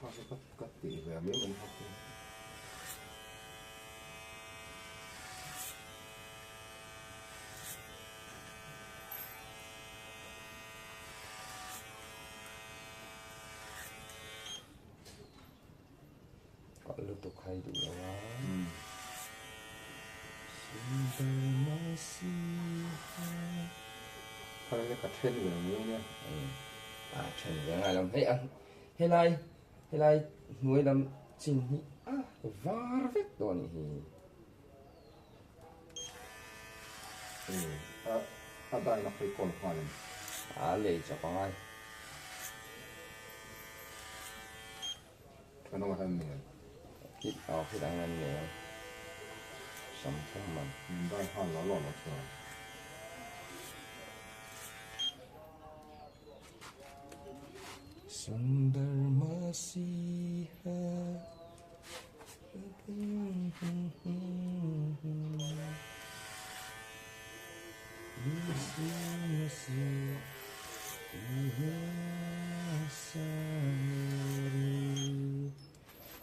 Kha kha ka tih ve mai mai kha chu. Kalh lutuk hai duh lo a. Kha ka then ve mai ania. A then ve ngai lo. Hei a helai helai hnuai lam chin hi a var vek tawh a nih hi. A a dai na kha i kawl nghal em? A lei chawp a ngai. Kan awm han nei. Khit aw khit ang an nei ang. Sam thum man. Min dai nghal lo lo lo chuan. Sundar Masiha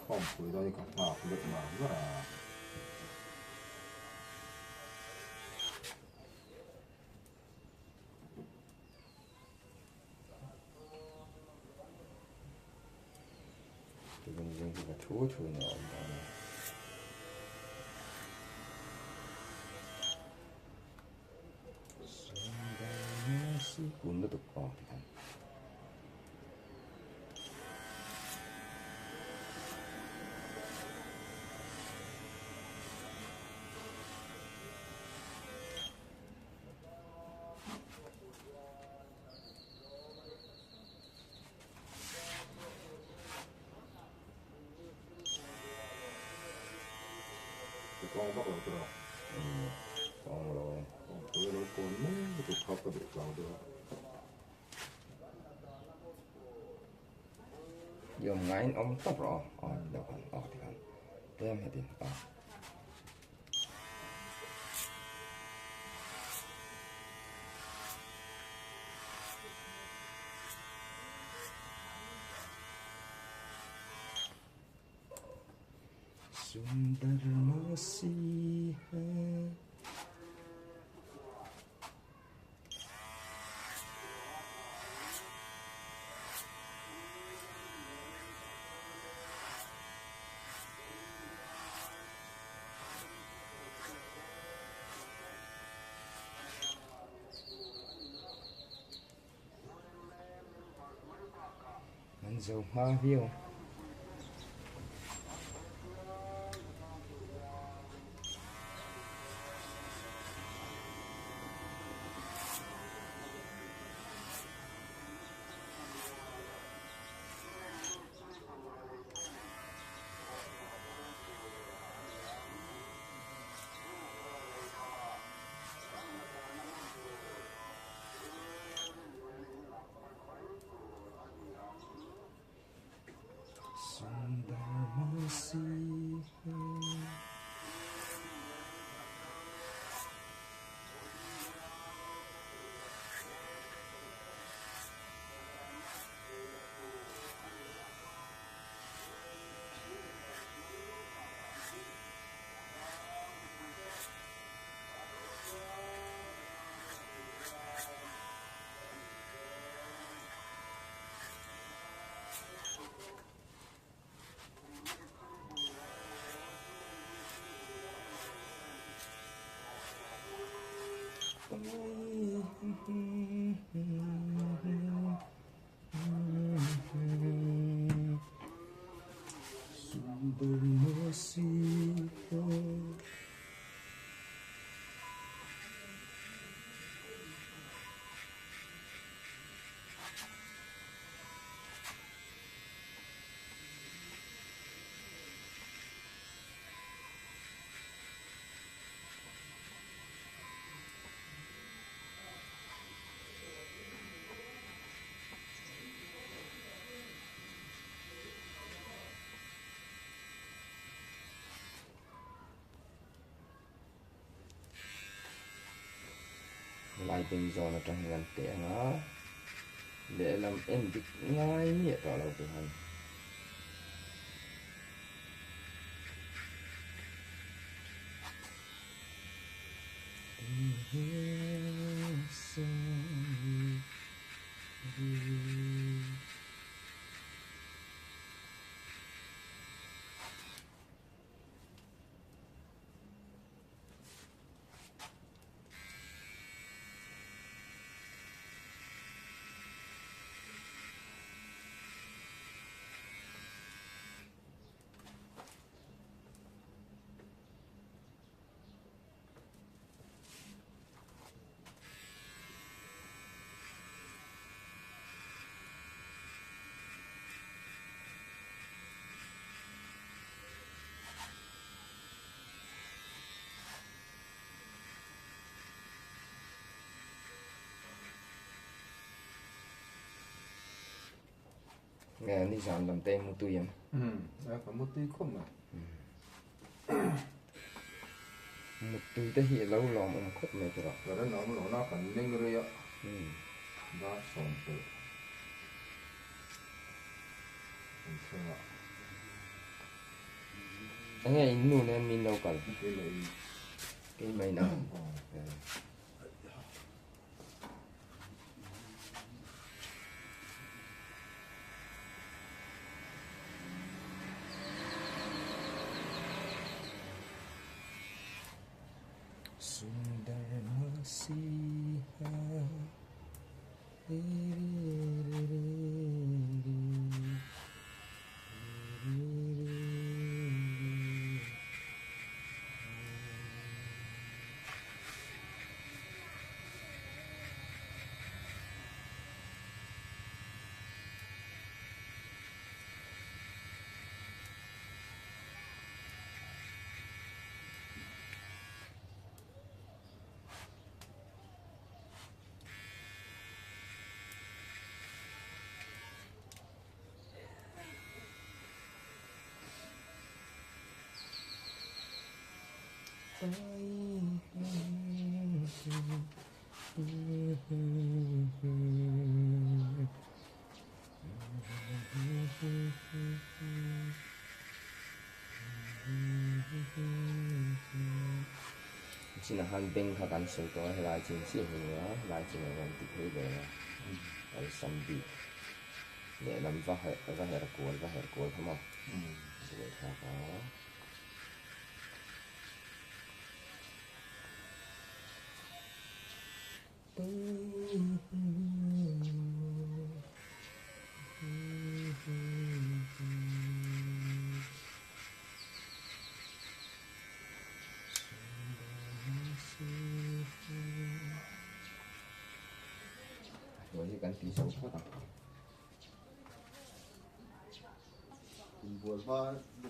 Khawmpui dawn hi ka nghak deuh mar mar a. Tuvin zing hi ka thu thu in a awm dawn a. Kun lutuk aw tikhan. I kawng vak lo tawh a? Umm, kawng lo e. Kawng pui a lo kawn mai lutuk kha ka duh tlau deuh a. I awm ngaiin awm tawp rawh aw, aw ti deuh khan, aw ti khan, tlem hetin, aw. Sundar Masiha An zo hma viau. Helai beng zawn atang hian kan teh ang a, lehlam en dik ngai miah tawh lo te hian. Nge nizan lam te mutui em? Umm, a ka mutui khawp mai. Mutui te hi a lo lawm awm khawp mai tawh a. Ka ren awm lo na kan meng rei a, dar sawm pelh kan thleng a. Enge in nu nen min lo kal? Keimah in. Keimah in a. Sundar Masiha Chinah khan bank kha kan sawi tawh a helai chin chiah hi nia helai chinah hian ti phei ve a awlsam bik lehlam va va her kual va her kual kha maw buaithlak a. Hnuai hi kan ti zo phawt ang. Inbual hma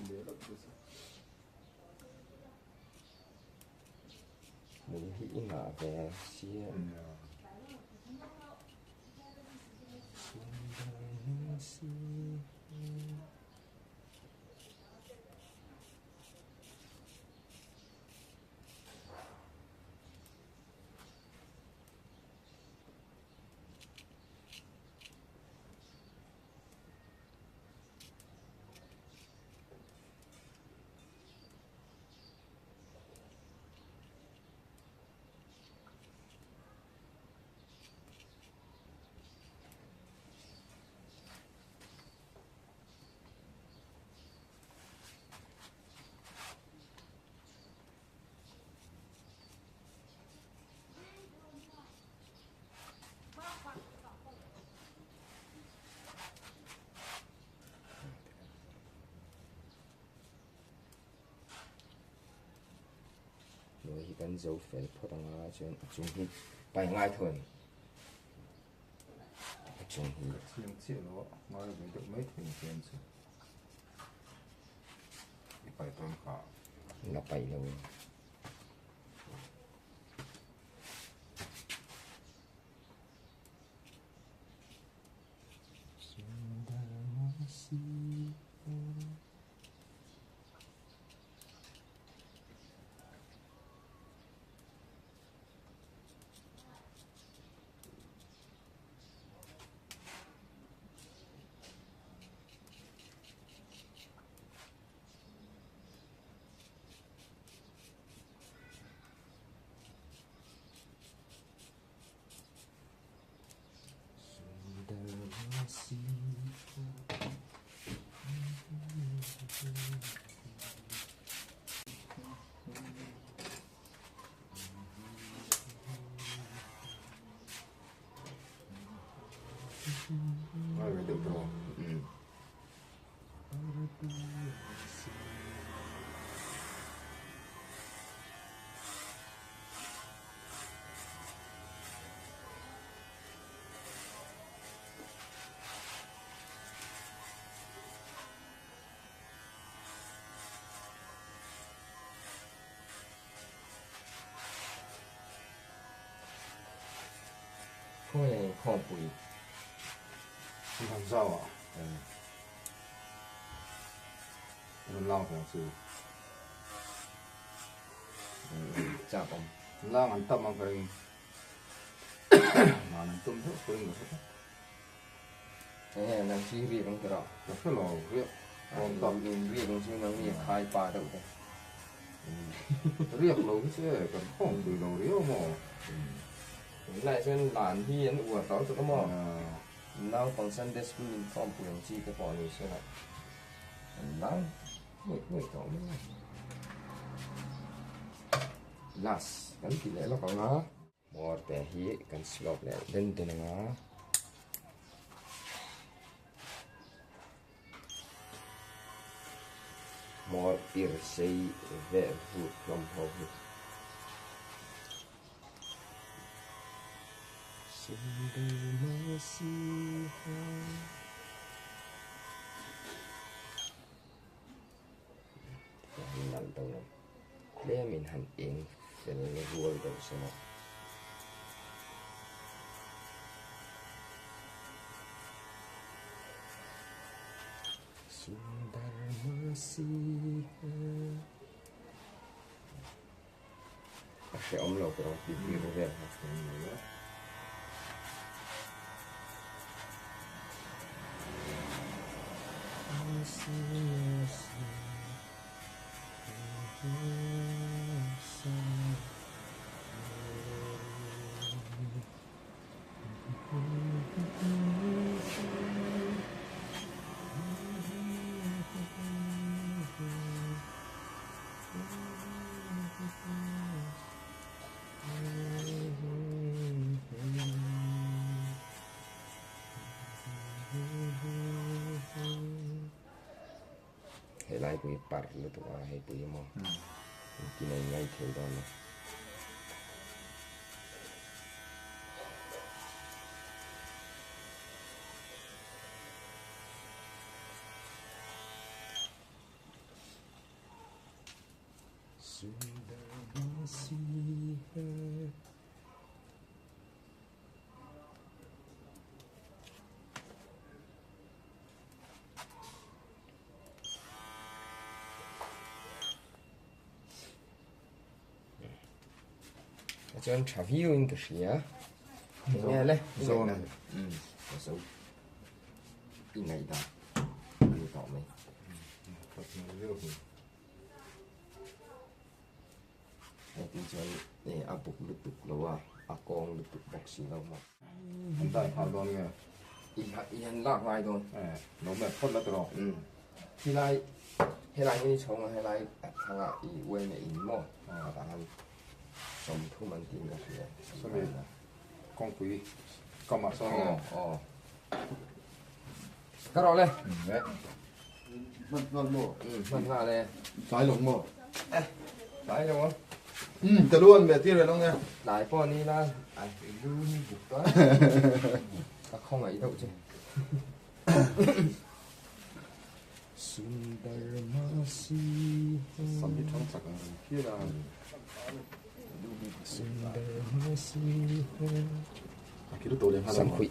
leh lawk chu. Hmul hi i ngah ve sia. Hnuai hi kan zo fel phawt ang a chuan a chung hi pai ngai tho a ni a chung hi. Ka chhing chiah lo a ngai ve deuh mai thei chuan chu i pai tawn kha. La pai lo. Ngai ve deuh tawh. Khawnge khawmpui? I han zau a. Rawn lang ve ang chu. Chak awm. Lang an tam ang ka ring. Nan an tum deuh ka ring lo hret a. Enge nang chi riak ang tira? Ka hre lo riak. Awm tak. Riak ang chu nang mi khai pa deuh te. Riak lo hi che kan khawmpui lo riau maw? Tunlai chuan lan hi an uar tawh lutuk a maw? Naupang Sunday school inkhawmpui ang chi te pawh ni se la an lang ngawih ngawih tawh mai a. Last kan ti leh lawk ang a. Hmawr te hi kan slope leh den den ang a. Hmawr pir sei veh vut hlawm ho hi. Tlem in han eng fel rual deuh se maw. Sundar Masiha. A hrehawm lo tawh ang tih tir vel kha a ni a. Helai pui parh lutuk a hei pui emaw engtin a inngai thei dawn a. Chuan tha viau in ka hria enge le Zawn zo i ngaihdan ani tawh mai. Heti chuan eh a buk lutuk lo a, a kawng lutuk bawk si lo maw. An dai nghal dawn nge? I i han lak ngai dawn. Eh, lo met phawt la tawh. Um, helai helai hi ni chhawng a helai a thlangah i uaina in maw? A tah khan 30 an tiin ka hria. Sawmi kawngpui kamah sawn nge? Aw, aw. Ka rawh le. Hman nghal maw? Hman nghal e. Tlai lo maw? Eh, tlai lo ang. Umm, ka lu an meh tir ve lo nge. Tlai pawh ni la, a lu hi buk ta. Ka khawngaih deuh che. Sundar Masi. Sam hi thang chak ang reng phian a. Sundar Masi. A kil tawh leh nghal Sam khuih,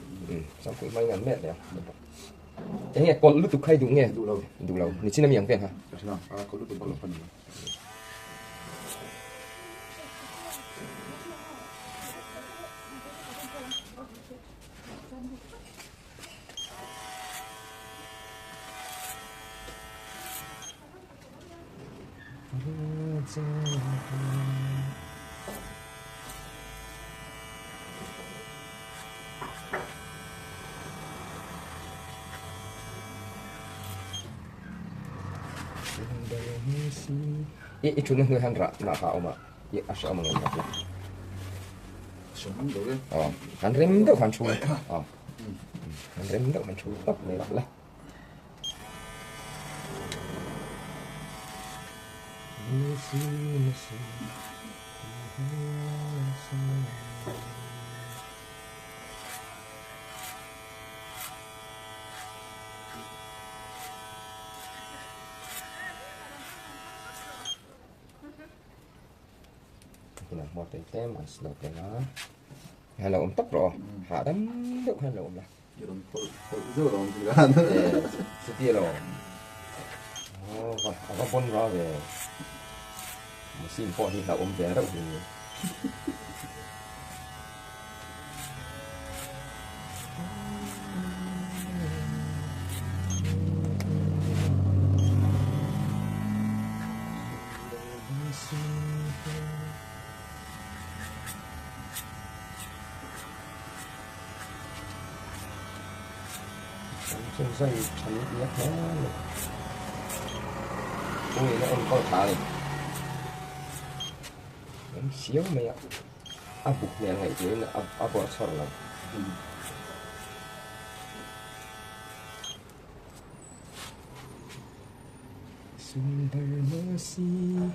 sam khuih hmangin an met leh a. Eng nge kawlh lutuk kha i duh nge? Duh lo. Duh lo. Nichin ami ang vel ha? Ka hria a, kawlh lutuk kawlh a ni lo. I i thutna hnuai hian rah nah kha a awm a, i a hre awm ang em rak la. Aw, han rem deuh han thu la. Aw, han rem deuh han thu tawp mai rak la. Huna hmawr te tlem an slow peng a. Hei lo awm tawp rawh aw. Hahdam deuh khan lo awm la. I rawn phawlh phawlh zeuh lo ang ti khan. Chuti alo. Aw va a va pawn ra ve. Machine pawh hi hlauhawm ve reuh hi. An zai tha ni nia hle mai. Kawngin a enkawl tha a ni. An siau mai a, a buk hmel ngaihtuahin a bawrh chhawr lo. Sundar Masiha.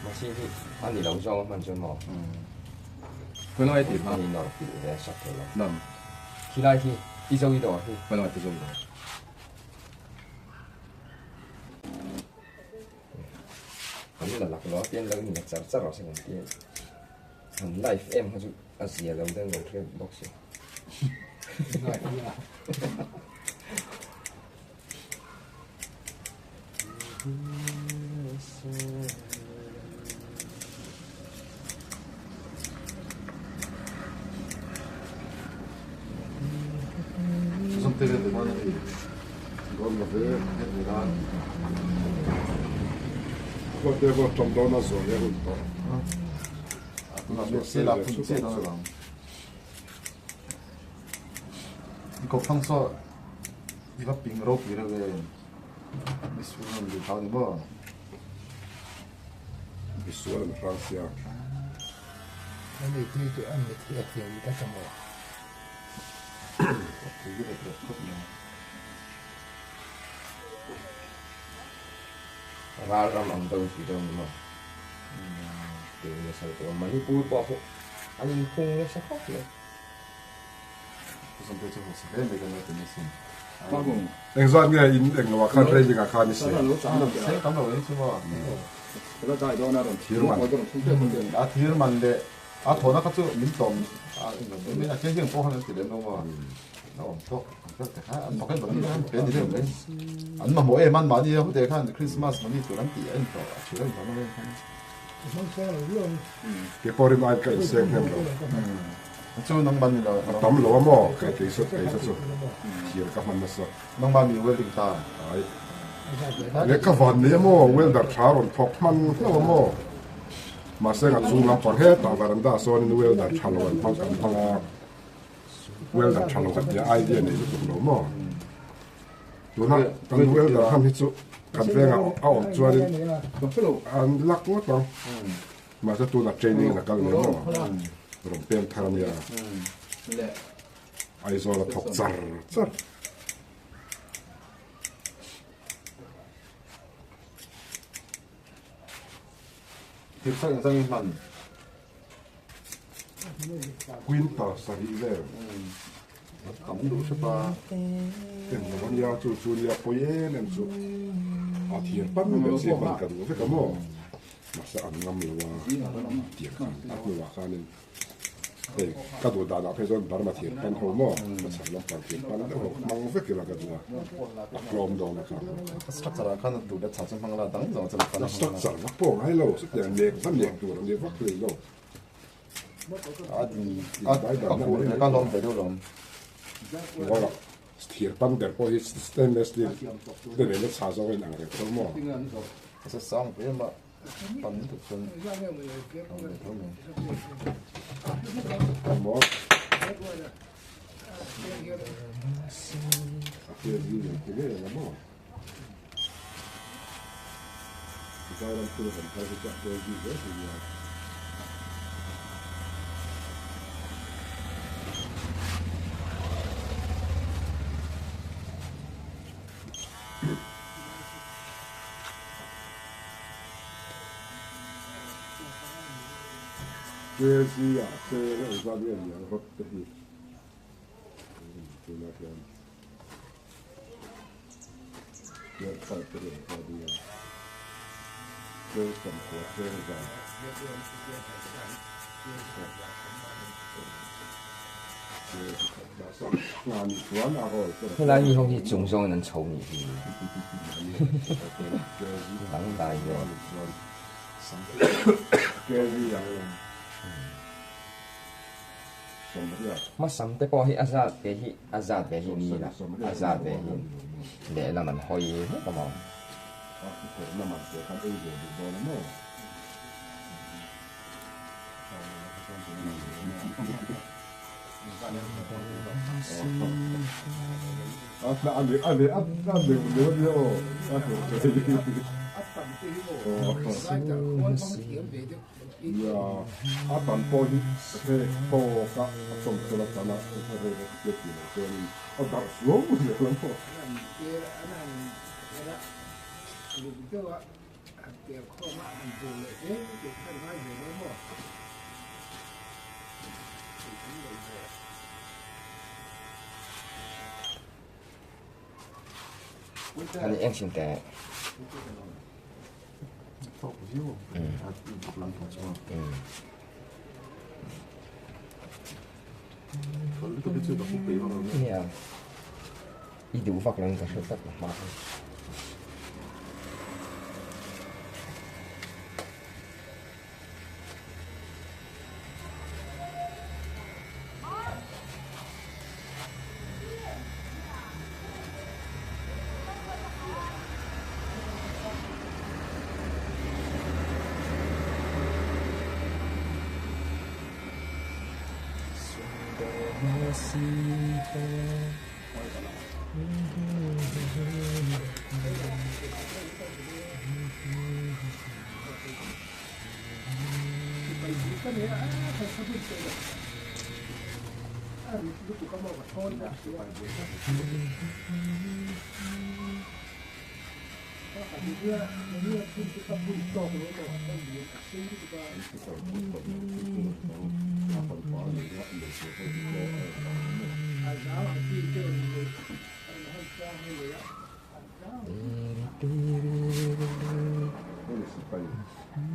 Machine hi a ni lo zawng a hman chuan maw? Khawilai tih hma? Ni nawr pilh ve sak thei lo. Nam. Khilai khi i zo i dawr hi. Khawilai ti zo i dawr. An la lak lo a pian lo in la char char rawh se kan ti a. An live em kha chu a zia lo deuh lo hriat bawk si. I va ping ropui reuh e, misual an duh thau ni maw? Misual an hrang sia. An eitui chu an mit hi a thiam vek a maw? A tui rep rep khawp mai. Ral ram ang deuh tih deuh ni maw? Tih nasa lutuk a, Manipur pawh khu an inkhung nasa khawp mai. Engzat nge in eng lo ah khan railing ah khan i siam? Thir man. A thir man leh a thawhna kha chu min tlawm a thil hian pawh khan an ti lem lo maw? A awm tawk an mamawh em an mahni ho te khan Christmas money tur an tih a inhlawh a thir a inhlawh na khan. Ke pawh rin aiin ka inseng hnem lo. Chu nangmah ni lo. A tam lo a maw? Kei kei saw kei saw chu thir ka hman nasa. Nangmah mi welding ta. Ai. Le ka van nei a maw? Welder tha rawn thawk hman hlauh a maw? Mahse nga chung lampang hetah veranda sawnin welder tha lo an hmang kan hmang a. Welder tha lo ka tia idea nei lutuk lo maw? Tuna kan welder ham hi chu. Kan venga a awm chuanin an lak ngawt ang. Mahse tunah training in a kal leh maw? Rawn peng thar ania. Aizawl a thawk char char. Quintal sarih vel tam duh hrep a, eng lo ania chu chu nia pawi em em chu a thir pan ber chi hman ka duh vek a maw mahse an ngam lo a tiang khan a hnuah khanin hei ka duh danah phei chuan Burma thir pan ho maw ka chhan lampang thir pan deuh ho hmang vek ila ka duh a a tlawm dawn a kha structure ah khan a duh leh chha chu hmang la dang zawng chu a structure vak pawh ngai lo chutiang nek va nek tur a ni vak hlei lo. Thir pan ber pawh hi stainless steel te nen a chha zawk a inang reng tho maw? Maw? A hmel hi lian ti ngei ang a maw? Zoram thil kan kal hi chu a hmel bik zel thei nia. KZ ah te engzat nge niang rod te hi tunah hian. Helai mi ho hi chung zawngin an chho nih hi dangdai vel. Hmasam te pawh hi a zat ve hi a zat ve hi ni la a zat ve hi lehlam an hawi vek a maw. Nia, a tan pawh hi hrek tawk a, a chawmchawlh a tan a, a rek a hriat tih loh chuanin a darh suau zel a maw? Ani eng sin teh. Nia i duh vak lo in ka hre tlat a hma khan.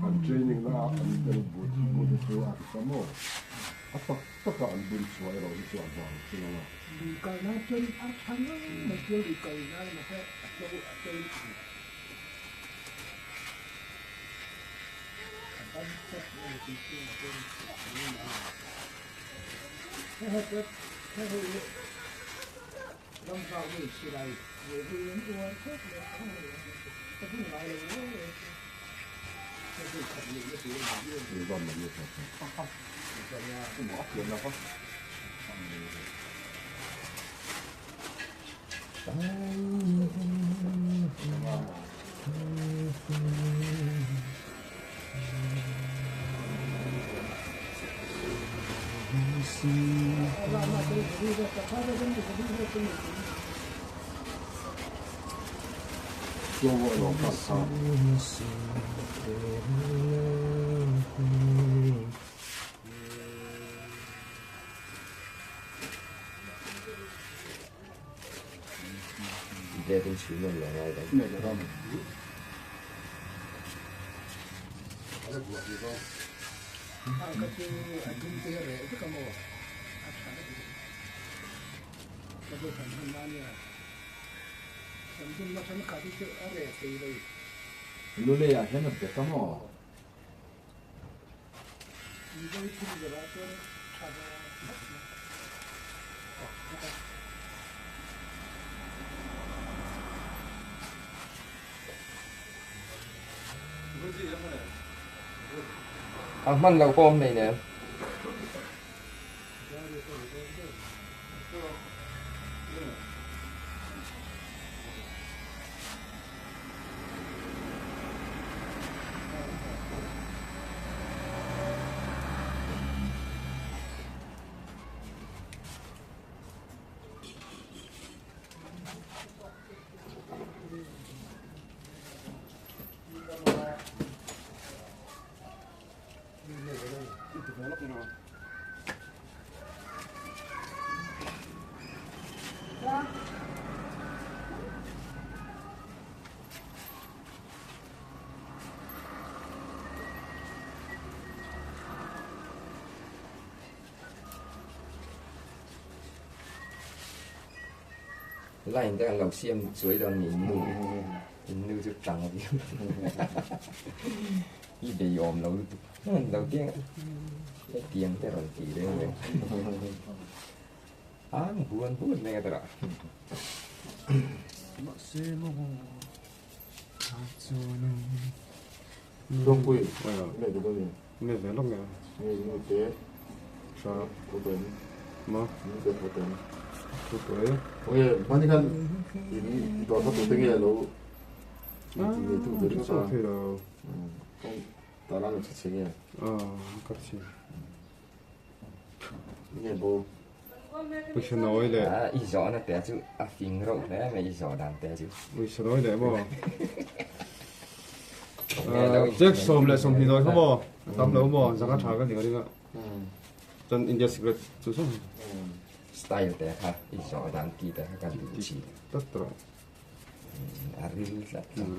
An training na ah an tel but but chu a ti ta maw? A tak tak a an bun chhuah erawh hi chu a vang chu lo a. Lule ah hian a bet a maw? A hman loh pawh awm nei nen. Line te kan lo siam chuai dawn ni nu in nu chu tang viau i bei awm lo lutuk lo tiang hetiang te rawn ti reng reng an buan buan mai a tawrh mahse maw a chuan Dawngpui nge duh dawn nge ve lawk nge nge nu te hra thu tawi ma nu te thu tawi thu tawi nge hmani khan in dawr kha tute nge lo ti nge tu ve sa thei lo ta la lo che che nge a ka chi nge bo pawisa nawi leh a i zawhna te chu a fing reuh hle mai i zawh dan te chu pawisa nawi leh maw Jack sawm leh sawmhnih nawi kha maw a tam lo maw zanga tha ka ni ka ring a chuan India cigarette chu chu style te kha i zawh dan ki te kha kan duh chi tlat tawh a ril tlat tlat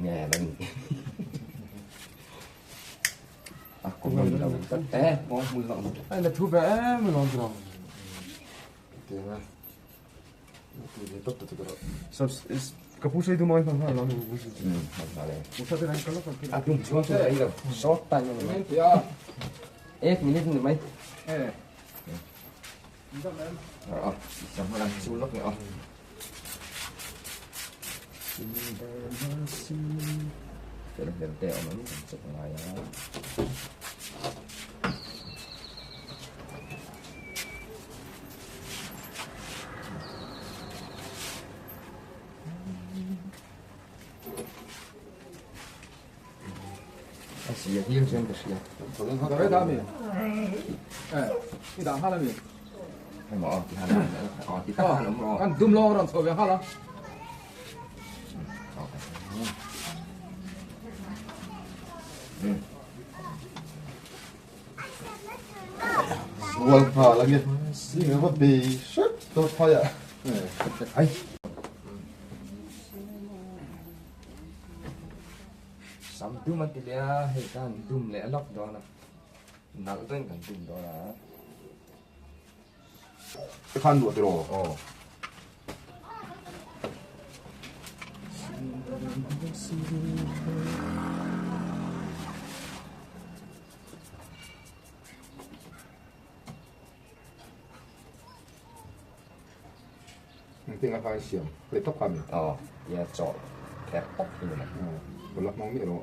nge lo ni a common lo tlat e maw hmun lo ai la thu ve em lawm tawh tianga ka pu sei du mai hman hman lo ni pu sei a tum chuang chu rei lo short time ani mai ek minute ni mai a sam hman chu lok ni a fel fel te awm an kan chek ngai a A sia hial chuan ka hria. Hei maw ti han aw ti tak han awm rawh. Kan dum lo rawn chho ve nghal a. Zual nghal a nge ni va bei hrep tawp phai a. Ai. Sam dum an ti leh a, hei kan dum leh lawk dawn a. Nalh deuhin kan dum dawn a. Khan duh tiraw? Aw. Engtin a khan siam leh tawp kha mi? Aw, tia chaw kher tawp hi ni mai. Aw, la hmang miah lo.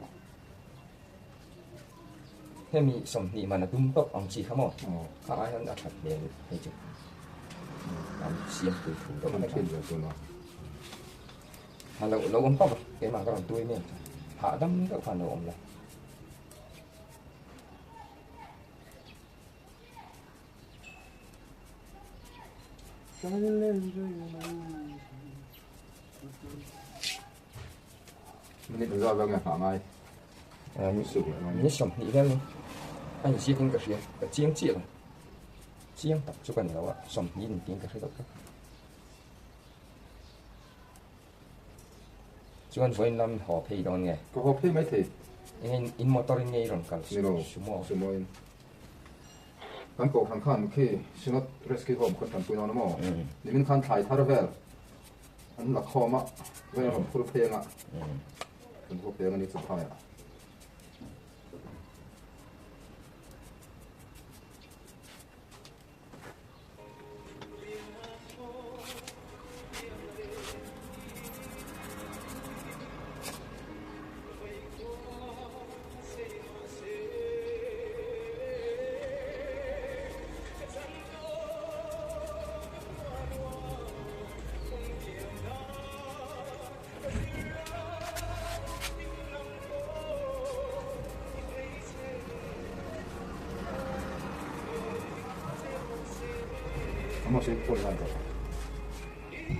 Hemi sawmhnih man a dum tawp ang chi kha maw? Kha ai hian a that hmel hei chu. An siam pui thu deuh vek a. Ha lo lo awm tawp a, keimah ka rawn tui mai ang chu. Hahdam deuh khan lo awm la. Minute engzat vel nge nghah ngai? Ni 20 vel ni. A inziak in ka hria, ka chiang chiah lo. Chiang tak chu ka ni lo a, 20 in tiin ka hre deuh tlat. Chuan vawiin lam haw phei dawn nge? Ka haw phei maithei. Enge in motor in nge i rawn kal? Ni lo, Sumo. Sumo in. Kan kohhran khan khi Synod Rescue Home khawn tanpui dawn a maw? Nimin khan thlai thar vel an la khawm a, vawiin a rawn phur phei anga kan haw phei anga ni Champhaiah.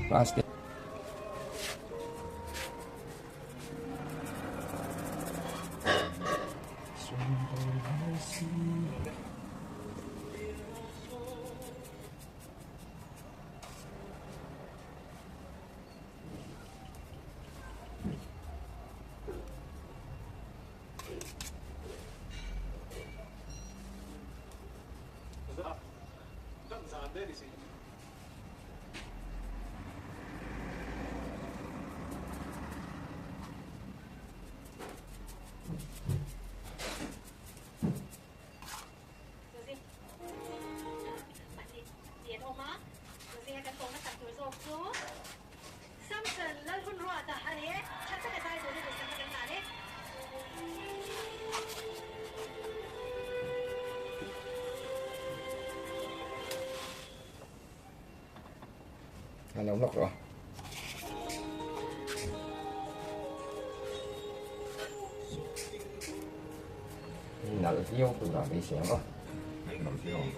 Plastic. A lo lawk rawh. Nalh viau turah beisei ang aw. Nalh viau ang.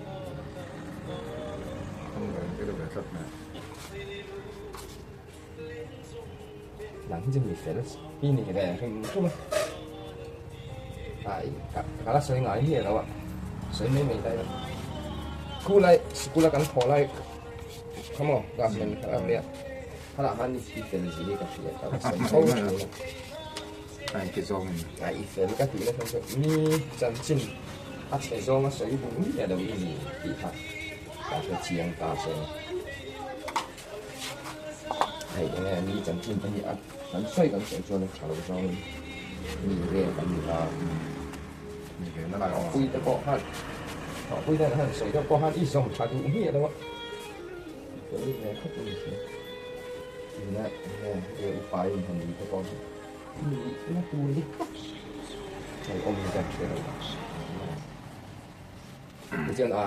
Kan rawn tir ve tlat mai. Nang hi chu mi fel hi ni ve hrim hrim a. Ai ka ka la sawi ngai miah lo a. Sawi mai mai ta ila. Khu lai sikul a kan thaw lai kha maw government kha a nia. Khalah khan i fel zia hi ka hria ka la sawi fo thin a. A inti zawng in. A i fel ka tih na chhan chu mi chanchin a chhe zawng a sawi duh miah lo i ni tih kha ka hre chiang ta che. Hei enge mi chanchin te hi a kan sawi kan sawi chuan a tha lo zawngin mi rel kan ni a. Mi ve na lai awm a. Thawhpui te pawh khan thawhpui te han sawi deuh pawh khan i zawm tha duh miah lo a. I fel ve khawp a ni si. Tuna enge e upa in han ni te pawh hi mi na tur dik tak hei awm hi ka hre lo a. Tichuan a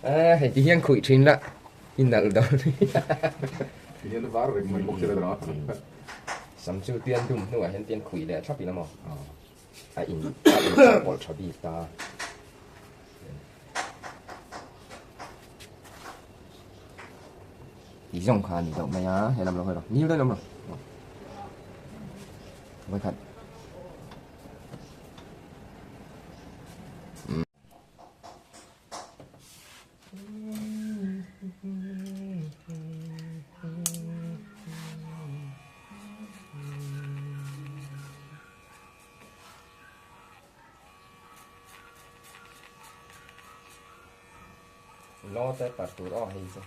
Eh, hei ti hian khuih thin la, i nalh dawn. Ti hian var reng mai bawk thil a dah. Sam chu tian dum hnuah hian tian khuih leh thlap ila maw? A in a in chawhpawlh tha bik ta. Ti zawng kha a ni deuh mai a, he lam lo hawi rawh. Nil daih lo maw? Vawikhat. Lo te par tur aw hei chu.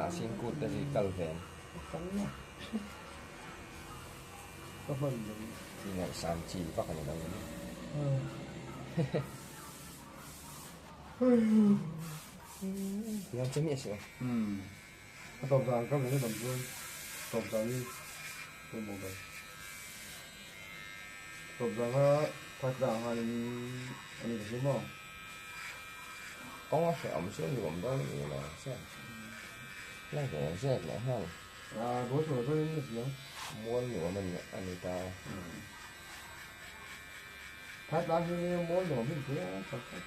Hnahsin kut te hi kal ve ang. Ka hman lo. Chi ngaihsan chi vak a ni lo ni. Tiang che miah si lo. A tawp dan ka ve dam chuan tawp dan hi pawimawh ber. Tawp dan kha thakna ang hian a ni ta si maw? Kawng a hrehawm chu a nuam dawn a ni lo chiah. La ve zek leh nghal. A rual tur chuan a ziang. Mual nuam a ni a ni ta. Thaitlang hi mual nuam hi tia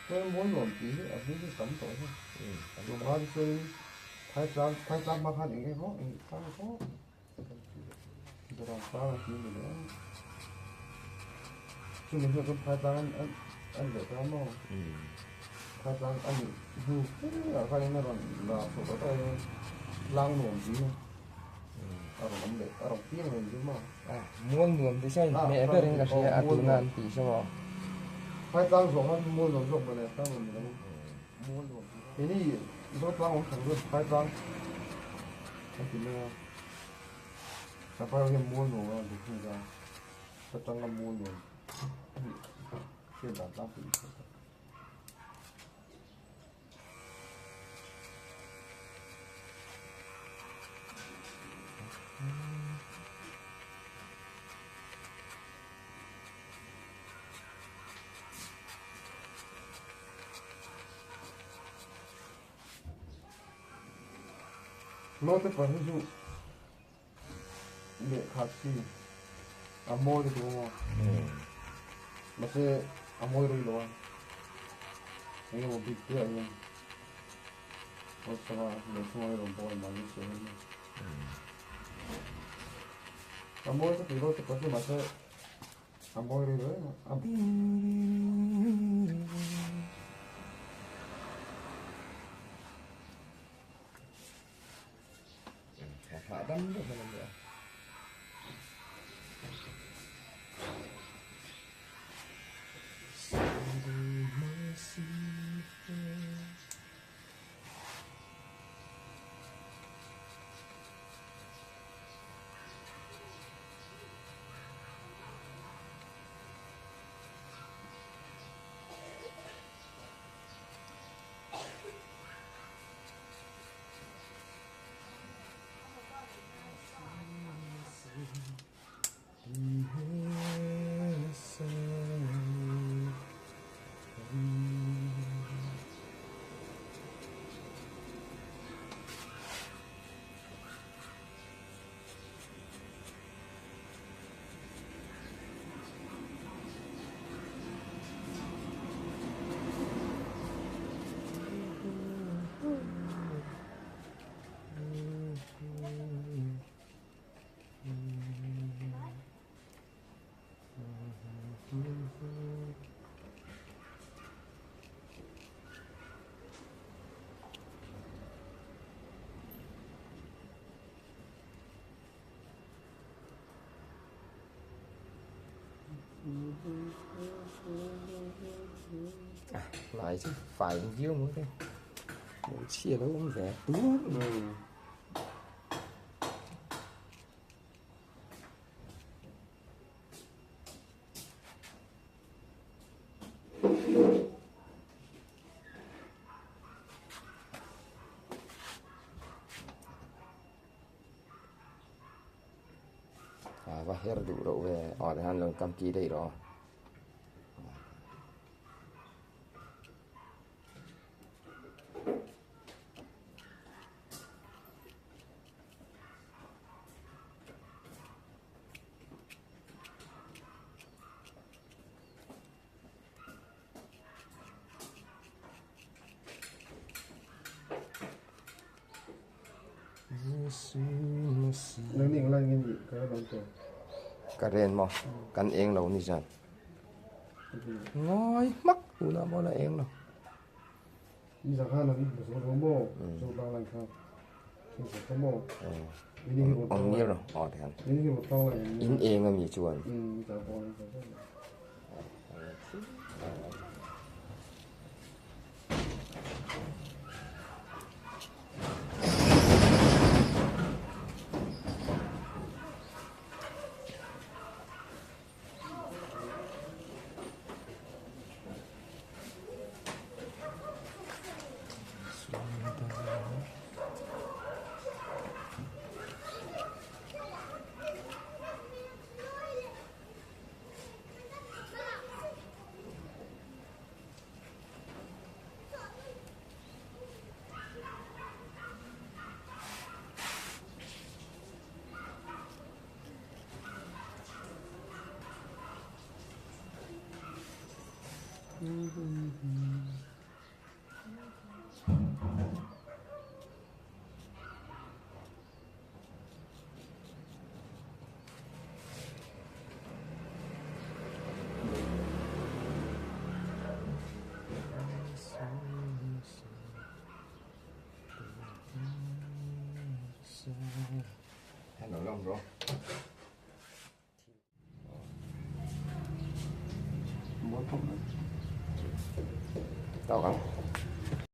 chuan mual nuam tih hi a hming hi tam tawh hi. Tumah hi chuan Thaitlang Thaitlang hma khan eng emaw eng tlang emaw Duram tlang a ti ni leh a. Chumi hnuah chuan Thaitlang an an an leh ta maw? Thaitlang a nih hnu ah khanin a rawn la chhuah ta daih a, tlang nuam ti a a rawn awm leh a rawn piang leh ni maw? Mual nuam ti chuan inhmeh berin ka hria a tuna an tih chu maw? Thaitlang zawh khan mual nuam zawk mawle tlang nuam ni lo mual nuam ti. Keini Zotlang awm thang zawk Thaitlang kan ti mai a, Champhai hian mual nuam a rawn ti thung ta. Ka tanga mual nuam hriat dan tlangpui i hriat a. Lote pa hi chu lehkha chi a mawi lutuk ang a, mahse a mawi rei lo a, eng emaw bik te ah hian awlsam a lehchhung a rawn bawk a mahni siam in a mawi ka ti lote pa chu mahse a mawi rei lo em a. Hahdam deuh hman a nia. Lại chứ phải viu mới đây chia đâu cũng rẻ tuốt. À va her đủ độ về ở đây han lần cam kỳ đây rồi. Karen maw kan eng lo ni zan ngawi hmak tunah pawh la eng lo. Awm ngir lo aw tikhan in eng ami chuan. Tawk ang.